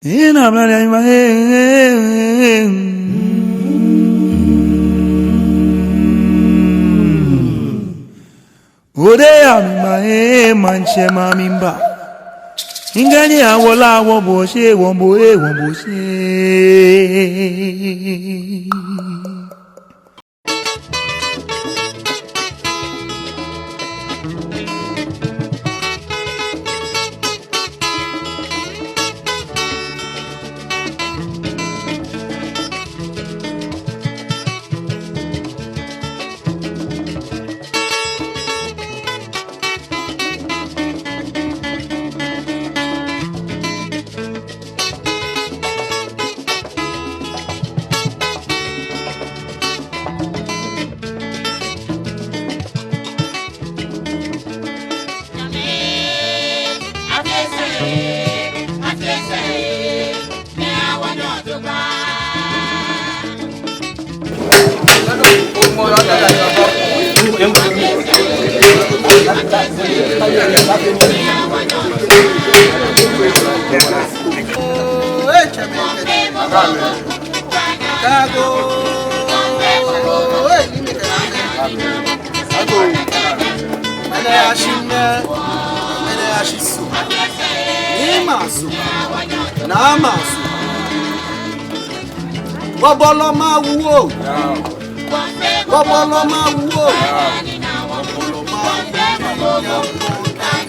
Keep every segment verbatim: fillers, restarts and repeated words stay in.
Ina mla ya ima, eh, eh, eh. Ode ya mimba, eh, maŋtsɛ ma mimba. Ŋkɛɛ ni awo lɛ awo bo shi, wo bo, eh, wo bo shi. Agoo. Mɛni ashi mɛɛ, mɛni ashi so. Ni ma so. Na ma so. Wɔbɔlɔ ma wu o. Wɔbɔlɔ ma wu o. Wɔbɔlɔ ma wu o.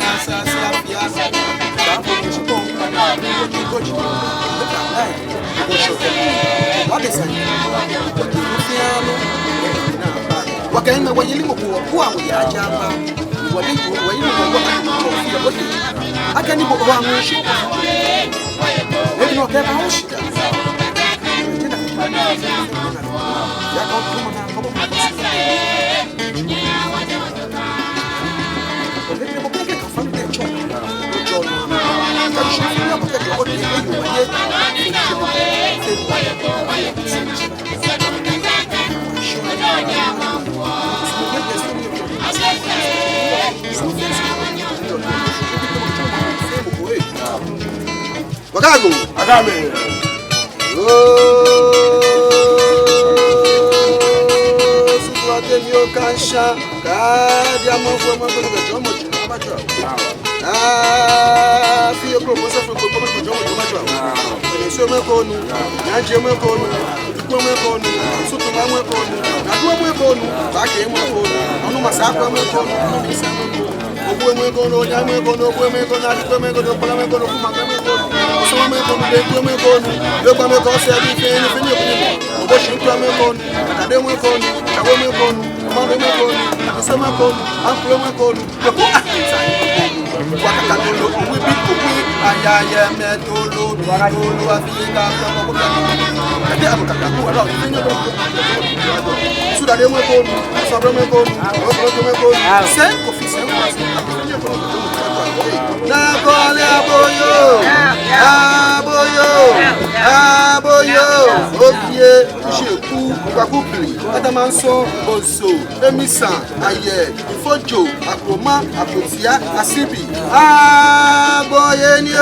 Wɔkɛ ŋmɛ wɔyeli mɔ ko wɔ ko awo ya ja ba. Wɔle ko wɔyeli mɔ ko wɔ ko fie wɔte. Akɛni bo wa ŋu shi. Ebi nɔ kɛ ba o shi. Ya ka o kuma na ko. Wakɛ agoo. Agoo. Oo, suku ate mi o kansha. Ka dia mɔ fo mɔ ko ni kɛ jɔɔmɔ juu aba jɔ. Aa, fio kro mɔ sɔ fio kro mɔ ko jɔɔmɔ juu aba jɔ. Ni so mɔ ko nu, ni aje mɔ ko nu, ko mɔ ko nu, sutu mɔ ko nu, na du mɔ ko nu, ba ke mɔ ko nu, anu masa ko mɔ ko nu, anu masa mɔ ko nu. Obu mɔ ko nu, onya mɔ ko nu, obu mɔ ko nu, adi mɔ ko nu, kpala mɔ ko nu, kuma mɔ ko nu, osama mɔ ko nu, be ko mɔ ko nu, be ko mɔ ko se bi fe ni fe ni ko nu. Obo shi kpala mɔ ko nu, atade mɔ ko nu, shawo mɔ ko nu, mɔ mɔ ko nu, asama ko nu, ankro mɔ ko nu. Wakakatolo, uwi bi uwi, ayayɛ mɛtolo, bitolo, afi ka fɛ mɔ ko ka. Kɛtɛ abu kakaku, ala, fi nyɛ do. Sudade mɔ ko nu, sɔbɔ mɔ ko nu, ɔkɔ mɔ ko nu. Sɛ ko fi sɛ ko. Na kɔle aboyo, aboyo, aboyo. Ofie, sheku, kwakubli, atamanso, ozo, emisa, ayɛ, ifojo, akroma, akotia, asibi. Aboye ni o.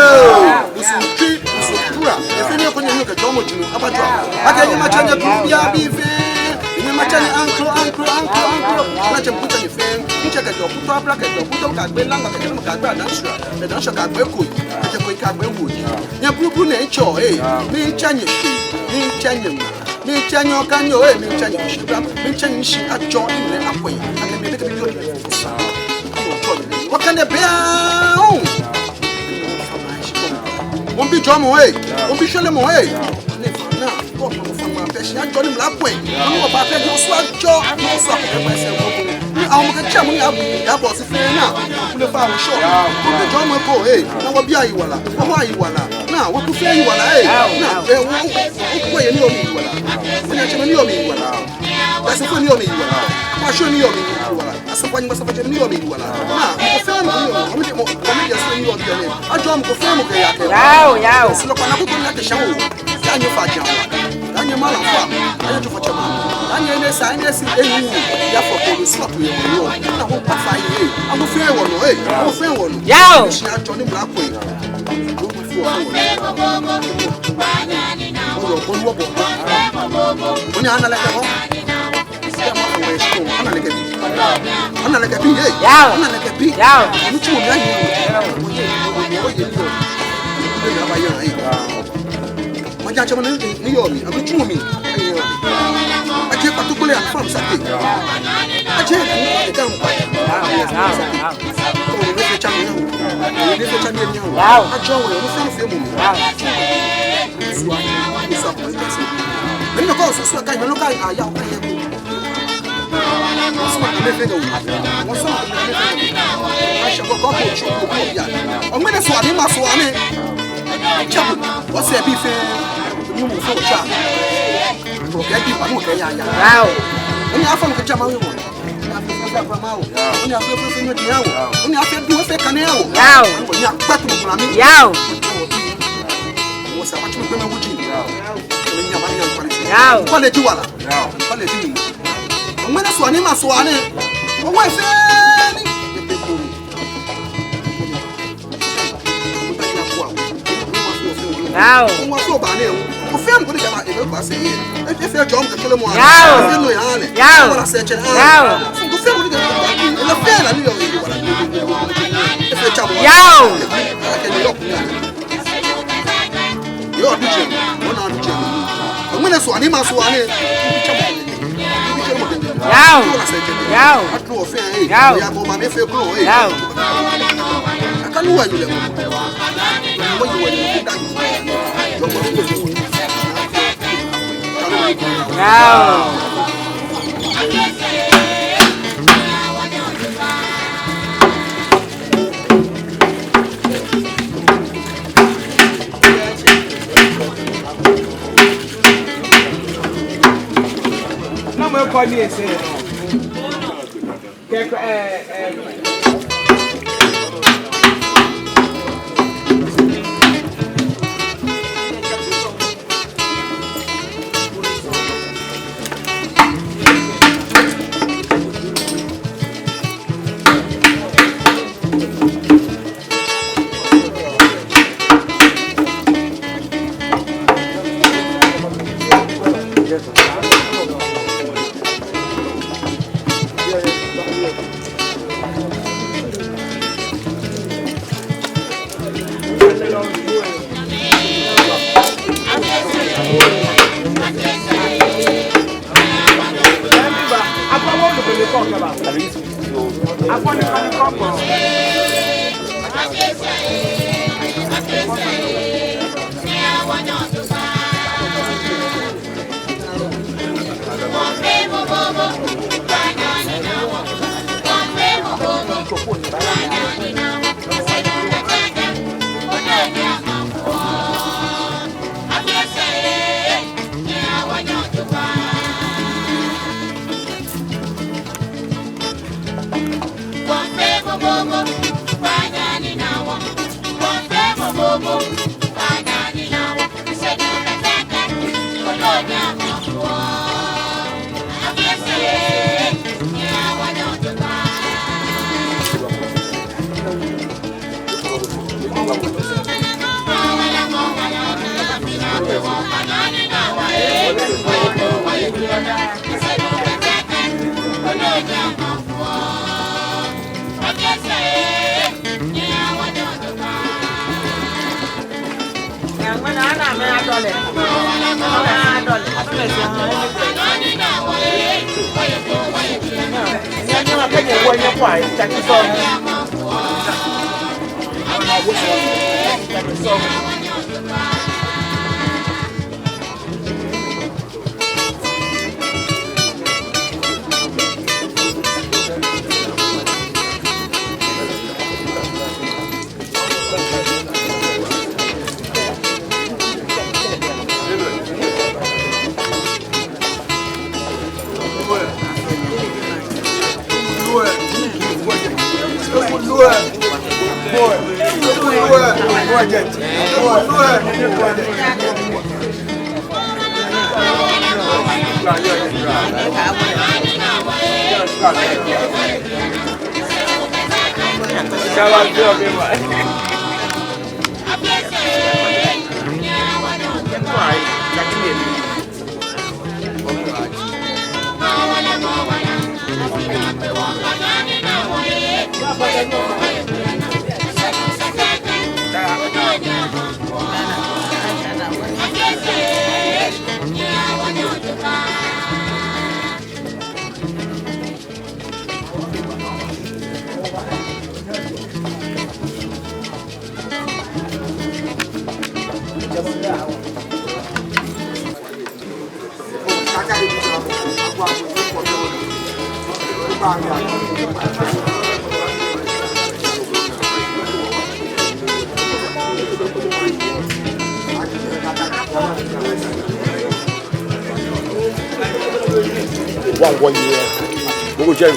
Musu twi, musu kura. Efe ni ko ni kɛ jɔɔmɔ juu aba jɔ. Akɛ ni ma tsɛ nyɛ kuru bi abi fe. Ni ma tsɛ nyɛ ankro, ankro, ankro, ankro. Ma tsɛ mɔ ko tsɛ nyɛ fe. Ntsɛ kɛ jɔ kuto abla kɛ jɔ kuto ka gbe langa kɛ jɔ ka gbe adansha. Adansha ka gbe koi. Kɛ koi ka gbe woi. Nyɛ buruburu nɛ ntsɔ e. Mi ntsɛ nyɛ fe. Mi ntsɛ nyɛ ma. Mi ntsɛ nyɛ ɔka nyɛ o e. Mi ntsɛ nyɛ shi bra. Mi ntsɛ nyɛ shi ajɔ ni mɛ akɔ yi. Akɛ mi bɛ kɛ bi jɔ. Wɔkane be aahu. Wɔmiibi jɔɔmɔ ee, wɔmiibi shwelemɔ ee. Ni fana, kɔ fama fama pɛ shi ajɔ ni mla kwɛ. Ni wɔba pɛ ni osu ajɔ, ni osu akɔ kɛ pɛ sɛ wɔ. Ni awo mɔ kɛ tsɛ mɔ ni abu, ya bɔ si fɛɛ naa. Kule fa wɔ shɔ. Wɔmiibi jɔɔmɔ ko ee, na wɔbi ayiwala, wɔho ayiwala. Naa, wɔku fɛɛ yiwala ee. Naa, ee, wɔ, wɔ, wɔku yɛ ni wɔmiiyiwala. Wɔnyɛ tsɛ mɔ ni wɔmiiyiwala. Wɔsɛɛ fɛɛ ni wɔmiiyiwala. Wɔshɔ ni wɔmiiyiwala. Asafoianyɛ, asafoianyɛ ni wɔmiiyiwala. Naa, mɔ ko fɛɛ mɔ ni wɔmiiyiwala. Wɔmiiyiwala ni wɔmiiyiwala. Ajɔɔ mɔ ko fɛɛ mɔ kɛ ya kɛ. Yao, yao. Silo kpa na kuku ni akɛ shawo. Daa nyɛ fa ja wa. Daa nyɛ mala fa. Daa nyɛ jɔfɔtsɛ ma. Daa nyɛ ne sa ne si ewu. Ya fɔ ko lu sɔtu yɛ wɔ. Naa, wɔkpa fai ee. Amɔ fɛɛ wɔnɔ ee. Amɔ fɛɛ wɔnɔ. Yao. Shi ajɔ ni mla kwɛ. Wɔyɛ wɔbɔ ni wɔbɔ. Wɔnyɛ ana lɛ kɛ hɔ. Ana lɛ kɛ bi. Ana lɛ kɛ bi, ee. Yao. Ana lɛ kɛ bi. Yao. Nitsumɔ mli anyiɛ. Wɔyɛ, wɔyɛ, wɔyɛ. Wɔyɛ ni aba yɛ, ee. Maŋtsɛmɛi ni, ni yɔɔ mli, amɛtsuɔ mli. Ajie kpato kpele afam sate. Ajie ku eka mpa. Yao, yao, yao. Kɔɔ ni fee tsa mi yao. Ni fee tsa mi yao. Yao. Ajɔ wɔ yao, ni fee, ni fee mɔ mi. Yao. Sua, sua, sua, sua. Mɛni kɔɔ sua, sua, kai, mɛni kai, aya, kai, ya ko. Wɔsumɔɔ amɛfee nɔ. Wɔsumɔɔ amɛfee nɔ. Aisha, kɔkɔ, kɔkɔ, kɔkɔ, kɔkɔ, ya. Ɔmɛnɛ sua ni ma sua ni. Tsabu, wɔsɛɛ bi fɛɛ, nuumo fɛɛ otsa. Okɛ bi ba, no kɛ ya ya. Yao. Oni afɔ no kɛ jama wi mɔ. Oni afɔ fɛɛ fɛɛ ma o. Oni afɔ fɛɛ fɛɛ nyɔ di ya o. Oni afɔ du fɛɛ kane ya o. Yao. Oni akpatu mɔ la mi. Yao. Wɔsɛɛ abatsu mɛ gbɛmɛ wuji. Yao. Oni nyama ni ya kwale. Yao. Kwale ji wala. Yao. Kwale ji ni. Ɔmɛnɛ sua ni ma sua ni. Ɔwɔ fɛɛ ni. Yao. Yao. Yao. Yao. Yao. Yao. Yao. Yao. Namɔ kɔ ni ese. Kɛkɛ, eh, eh. Wa wɔ nyɛ. Gbogbo jɛ.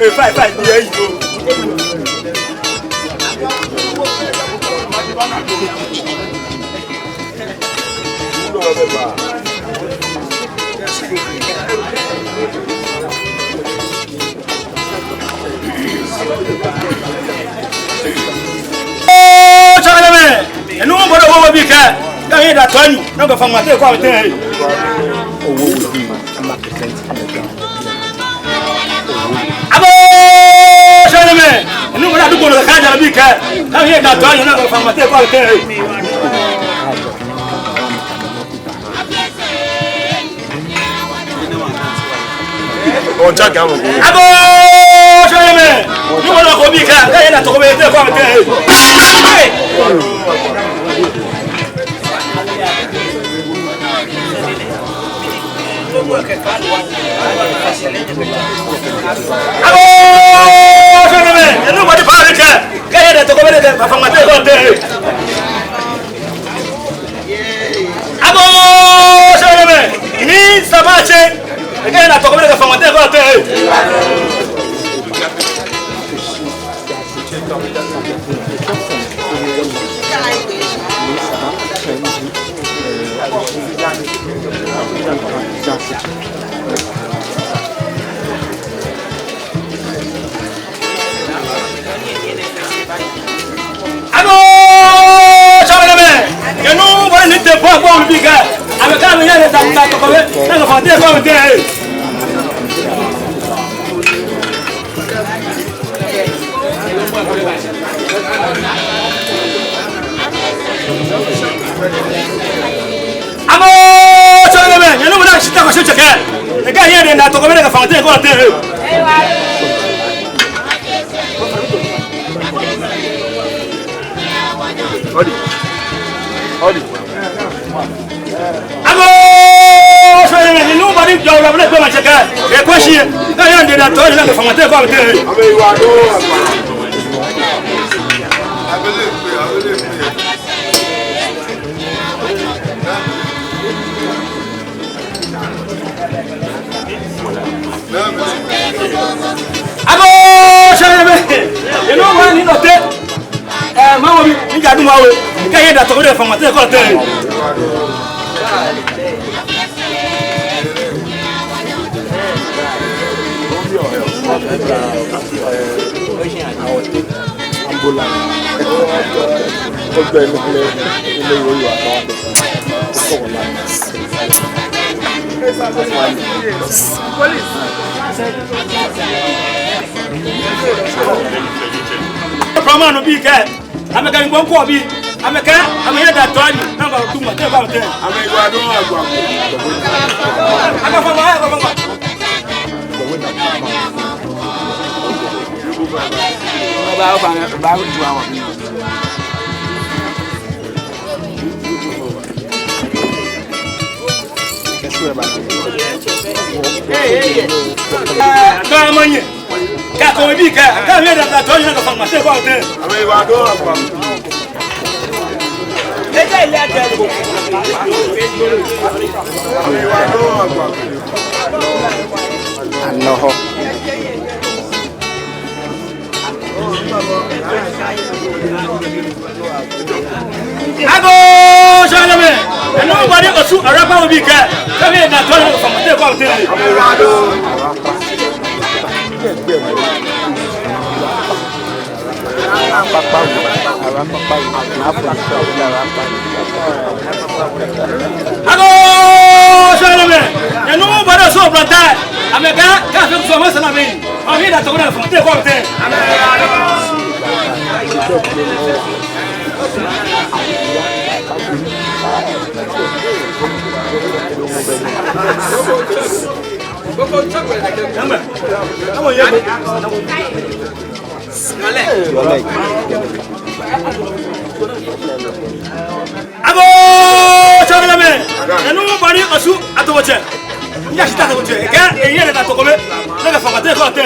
Ee, fine, fine, ni eyi o. Oo, tsɔɔlɔmɛi, enuu bɔ ni wɔbii kɛɛ, kɛ ehiɛ da tɔ nyu, ni okɛ fɔŋ ma te ko awo te. Agoo, tsɔɔlɔmɛi, enuu bɔ ni adu gbolo kɛkɛ ja bii kɛɛ, kɛ ehiɛ da tɔ nyu, ni okɛ fɔŋ ma te ko awo te. Agoo, tsɔɔlɔmɛi, enuu bɔ ni adu gbolo kɛkɛ ja bii kɛɛ, kɛ ehiɛ da tɔ ko awo te. Agoo, tsɔɔlɔmɛi, enuu bɔ ni adu gbolo kɛkɛ, kɛ ehiɛ da tɔ ko awo te, kɛ fɔŋ ma te ko awo te. Agoo, tsɔɔlɔmɛi, ni saba tsɛ, kɛ ehiɛ da tɔ ko awo te, kɛ fɔŋ ma te ko awo te. Agoo, tsɔɔlɔmɛi, enuu bɔ ni tee bɔ ko bii kɛɛ, amɛkɛɛ amɛhiɛ da tɔ ko awo te, ni okɛ fɔŋ ma te ko awo te. Agoo, tsɔɔlɔmɛi, enuu bɔ ni shi ta ko shi tsɛ kɛɛ, kɛ ehiɛ da tɔ ko awo te, kɛ fɔŋ ma te ko awo te. Odi. Odi. Agoo, tsɔɔlɔmɛi, enuu bɔ ni jɔɔ lɛ, bɔ ni gbɛ ma tsɛ kɛɛ, kɛ ekwɛ shi, kɛ ehiɛ da tɔ, ni okɛ fɔŋ ma te ko awo te. Agoo, shɛrɛ mɛ. Eno wa ni nɔ tɛ. Ɛɛ, maŋ wɔ bi, ni ja du mawe. Kɛ yɛ da tɔ ko de fa ma tɛ ko tɛ. Ambola. Ogbɛ ni le, ile wo yo ato. Police. Brahma no bi kɛ. Amɛkɛ ni gbɔŋ kɔ bi. Amɛkɛ, amɛyɛ da tɔ ni. Namba tuma, tɛ ba tɛ. Amɛyiwaladɔŋŋ agbo agbo. Agbo agbo, agbo agbo. Kɛ mɔ nyɛ, kɛ ko bi kɛ, kɛ mɛ da tɔ ni ka fa ma tɛ ko tɛ. Anɔhɔ. Agoo, shɛrɛ mɛ. Eno bɔ ni Osu Arapa wɔ bi kɛ. Kɛ mɛ da tɔ ni ka fa ma tɛ ko tɛ. Agoo, shɛrɛ mɛ. Eno bɔ ni Osu Oblanta. Amɛkɛ, kɛ fee so ma sana mi. Amɛ da tɔ ko da fa ma tɛ ko tɛ. Agoo, shɛrɛ mɛ. Eno bɔ ni Osu Atobotsɛ. Nya shi ta Atobotsɛ. Kɛ eyɛ da tɔ ko mɛ. Ni ka fa ma tɛ ko tɛ.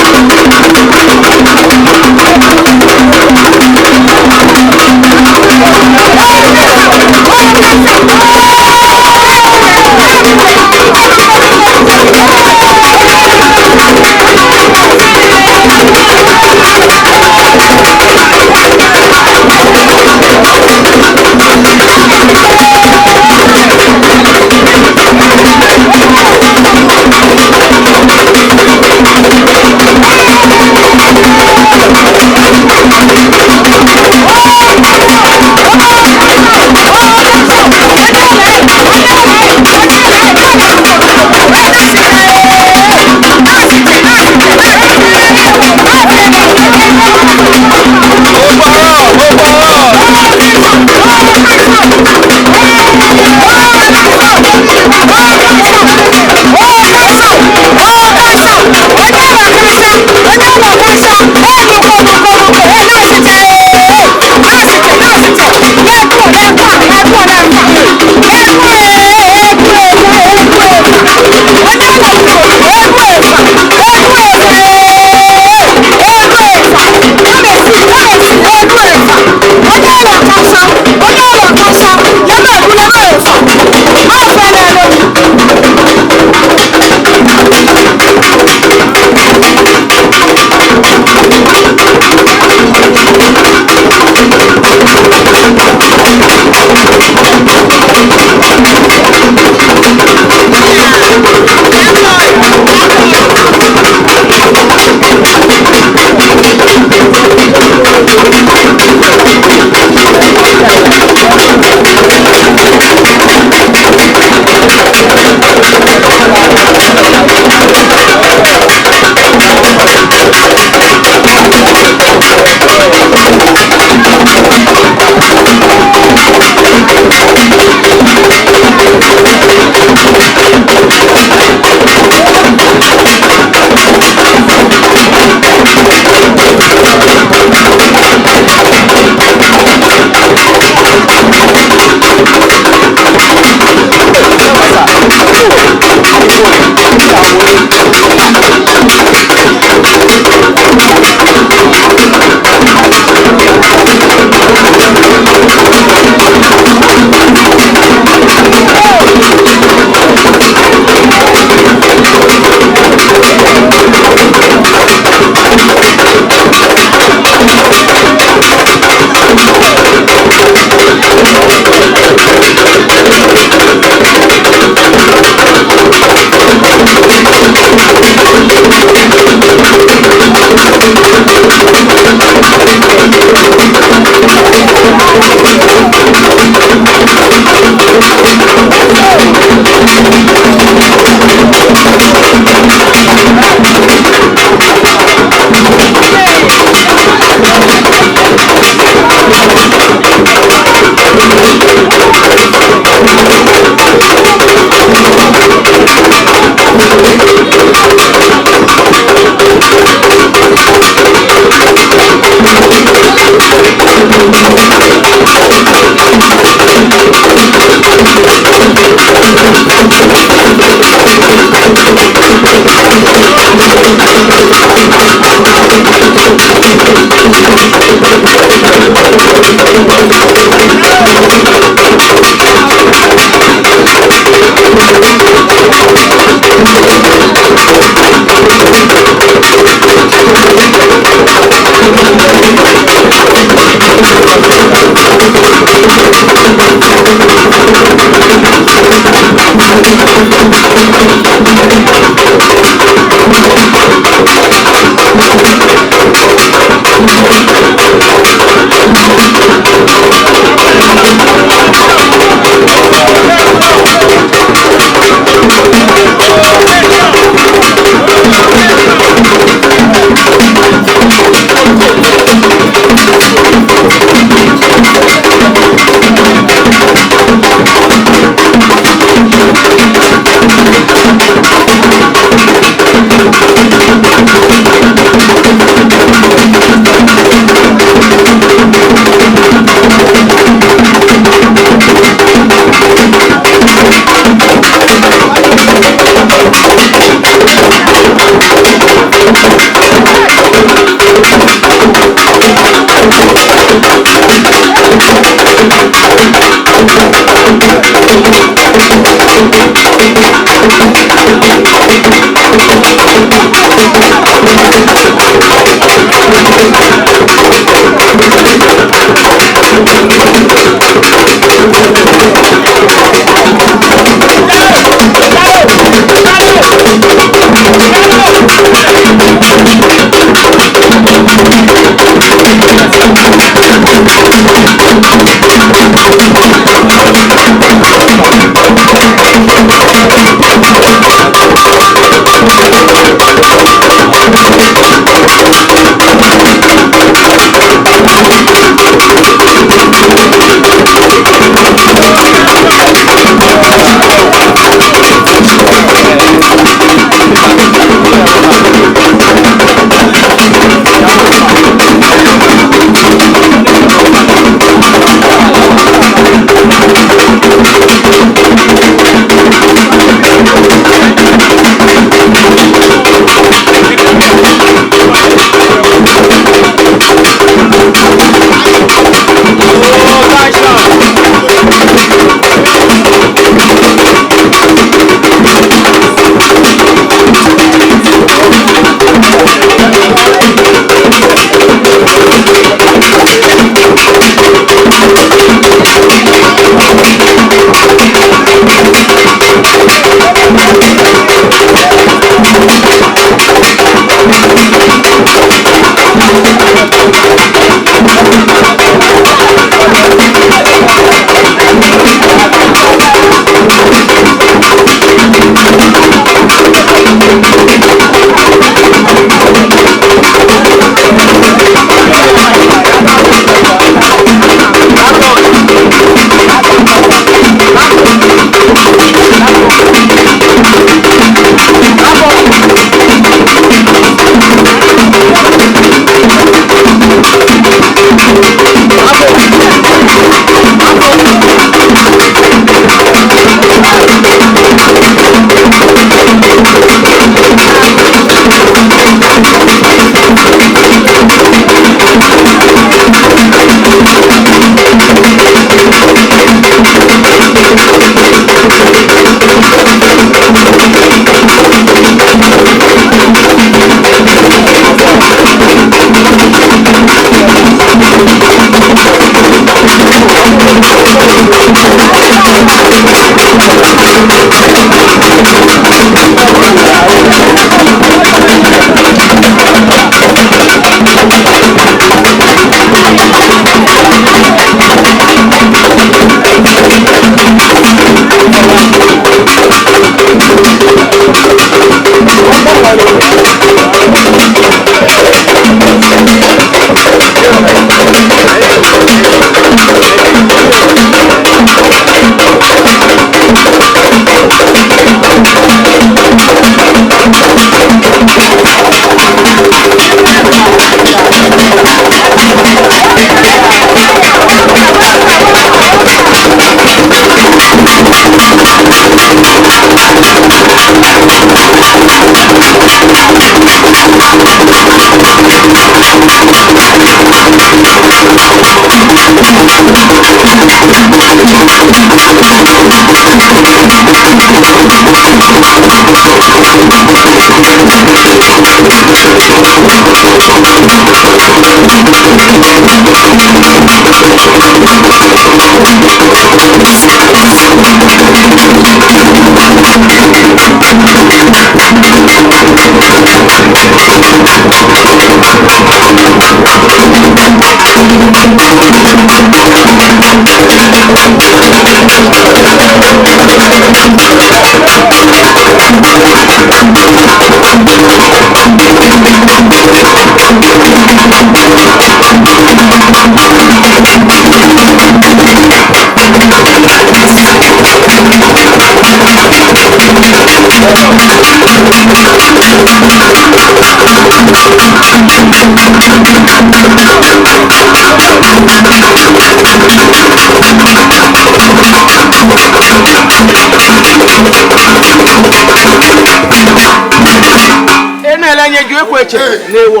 Enɛ lɛ nyɛjo eko etsɛ, ni wɔ,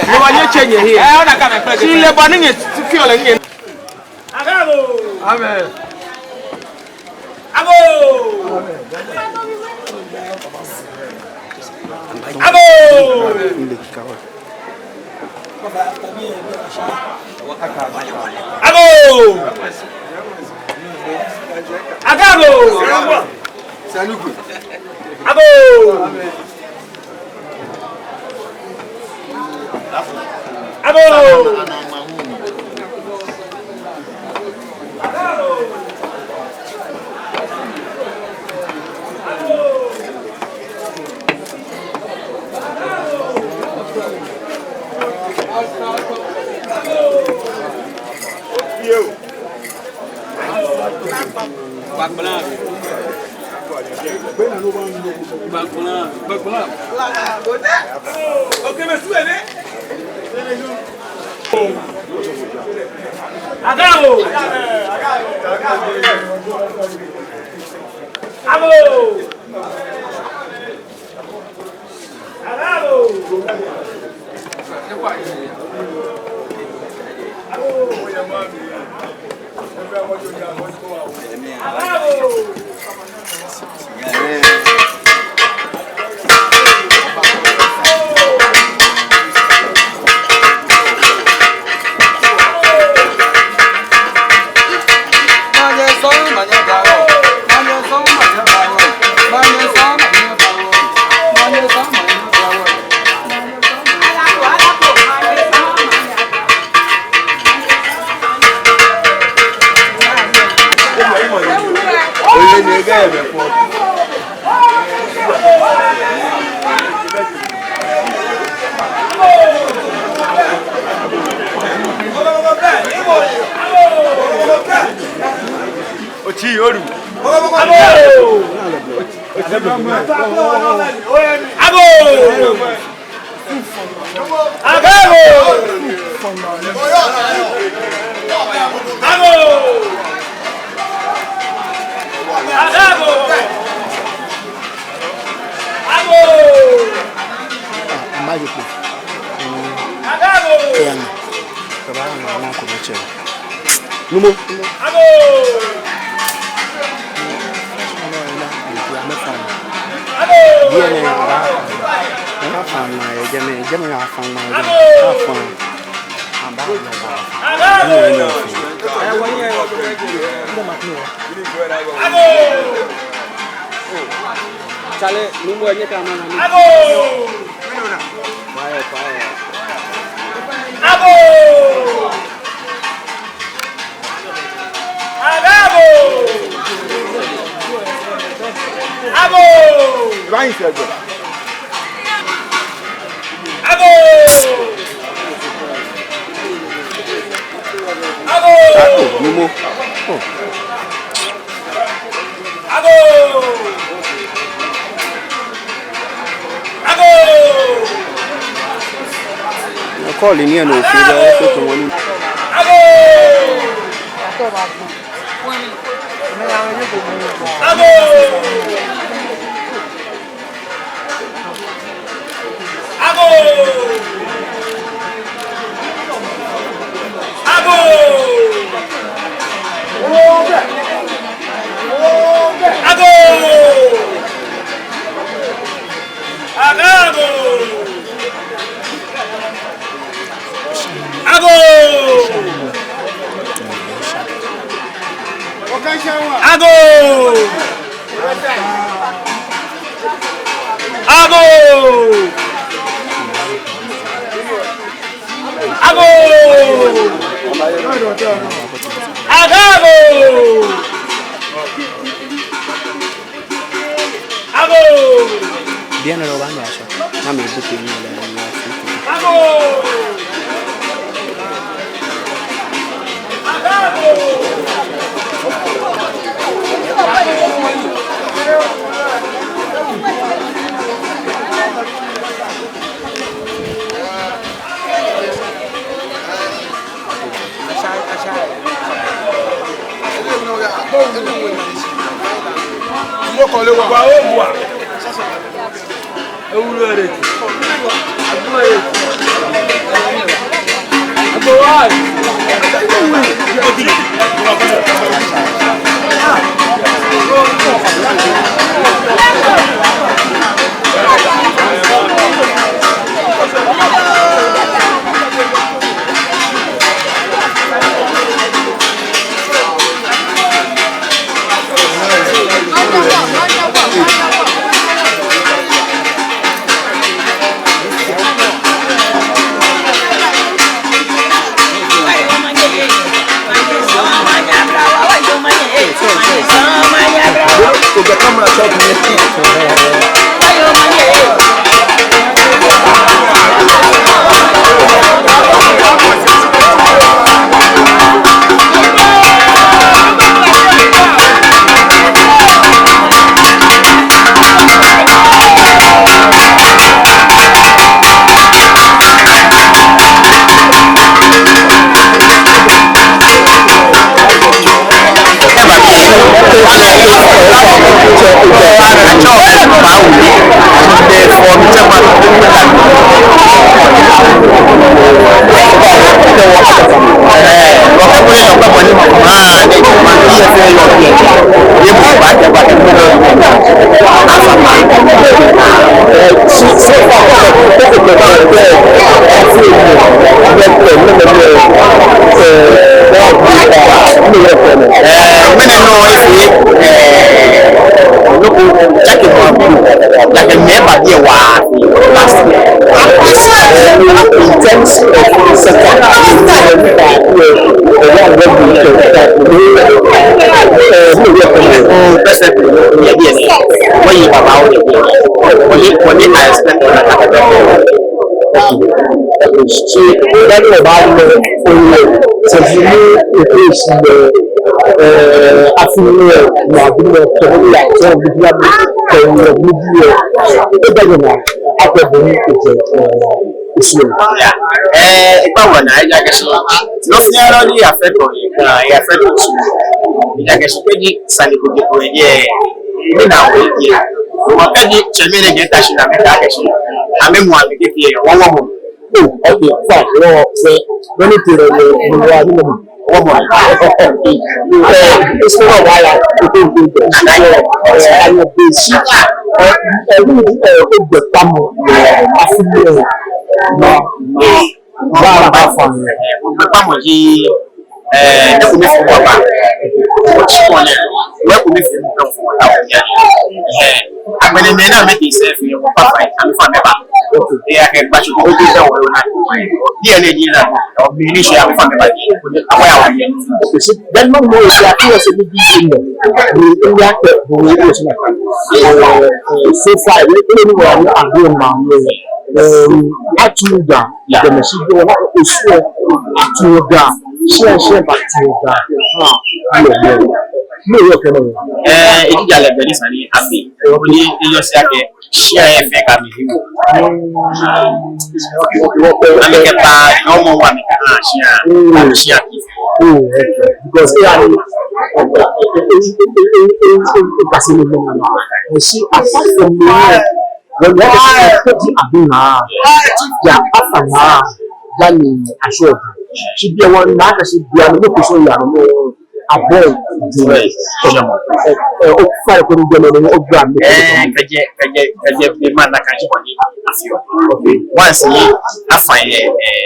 ni wɔ nyɛtsɛ nyɛhiɛ. Shi lɛ bɔ ni nyɛfeɔ lɛ nyɛ. Agoo! Amen. Agoo! Agoo! Agoo! Agoo! Agoo! Agoo! Yo. Gbagblaa. Gbagblaa. Gbagblaa. Agoo! Agoo! Otsi olu. Agoo! Agoo! Agoo! Agoo! Agoo! Agoo! Numo. Agoo! Agoo! Agoo! Chale, numo, enye ka mana ni. Agoo! Fire, fire. Agoo! Agoo! Agoo! Ibrahim Sego. Agoo! Agoo! Agoo, numo. Oh. Agoo! Agoo! Call ni eno fi lɛ, so to wani. Agoo! Agoo! Agoo! Agoo! Agoo! Agoo! Agoo! Agoo! Agoo! Bianɛ lɛ obaanu aso. Namɛi bu kɛ ni lɛ ni aso. Agoo! Ee, ekpa wɔ naa ejaakɛ shi nɔ fɛɛ nɔ ni afee ko, afee ko tsu. Ejaakɛ shi kɛji sane ko ko yɛ, mina wɔ yɛ. Mɔ kɛji tsɛmɛi nɛɛ kɛɛ ta shi naa, mɛi ta kɛ shi. Amɛ mɔ amɛ kɛ fee yɛ, wɔ wɔ mɔ. Oh, okay, fine. Wɔ, wɔ, wɔ ni tee lɛ, wɔ, wɔ, wɔ, wɔ. Wɔ mɔ. Eh, it's not a while. Okay, okay, okay. Eh, I will be sick. Eh, eh, we, eh, eh, the pam, eh, I feel, eh, ma, ma, ma, ma, fine. Eh, wɔ, wɔ, wɔ, wɔ. Ee, ne ko mifee mɔ ba. Otsi kɔne. Wɔ ko mifee mɔ kɛ fɔ ta wɔ ya. Ee, agbɛnɛ mɛi ni amɛtee sɛɛ fɛɛ, wɔkpa fai, amɛfa amɛba. Ee, akɛ gbatsu ko ko jɛ wɔ yɔɔ naa. Ni ele ni la, ɔ, mi ni shi amɛfa amɛba. Awɔ ya wɔ yɛ. Then no more, ya, ya, ya, so far, you don't know what I'm doing, man. Um, I told that. Yɛ mɛi shi jɔ na osuɔ atuɔ ga, shia shia ba tuɔ ga. Ha, yɛ yɛ. Mɛɛ yɔɔ kɛ nɔ. Ee, eji jalɛ bɛ ni sane ni afee. Ee, ni eyɔɔ shi akɛ shia yɛ fɛɛ ka mi hiwo. Amɛkɛ ba yɔɔ mɔ wa mi ka ha shia. Shia ki. Oh, okay. Because ee, ee, apart from me, Wɔle akɛ kɛji abi naa, ya afa naa, ya ni ashɔ bi. Shi biɛ wɔna akɛ shi biɛ ni mɔ ko sɔ ya nɔ, abɔ di. Ee, ee, ofainɛ ko ni jɛ nɔ, o gbla mi. Ee, kɛjɛ, kɛjɛ, kɛjɛ bi ma na ka ji bɔ ni afeɔ. Okay. Once ni afa yɛ, ee,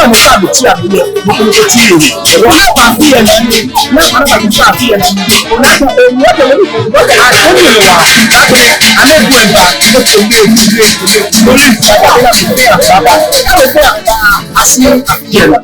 Aa, mɔ ko bɛ tsi abi lɛ, mɔ ko bɛ tsi lɛ. Wɔ na ba fi yɛ na ni, na ba na ba fi yɛ na ni. Ona ko, o, wɔ de, wɔ de, a ko ni wa. A ko, a ne bi ba, ne ko ye, ye, ye, ye. Mo ni ba, ba, ba, ba, ba. A ko, a, a, a si, a, ye, la.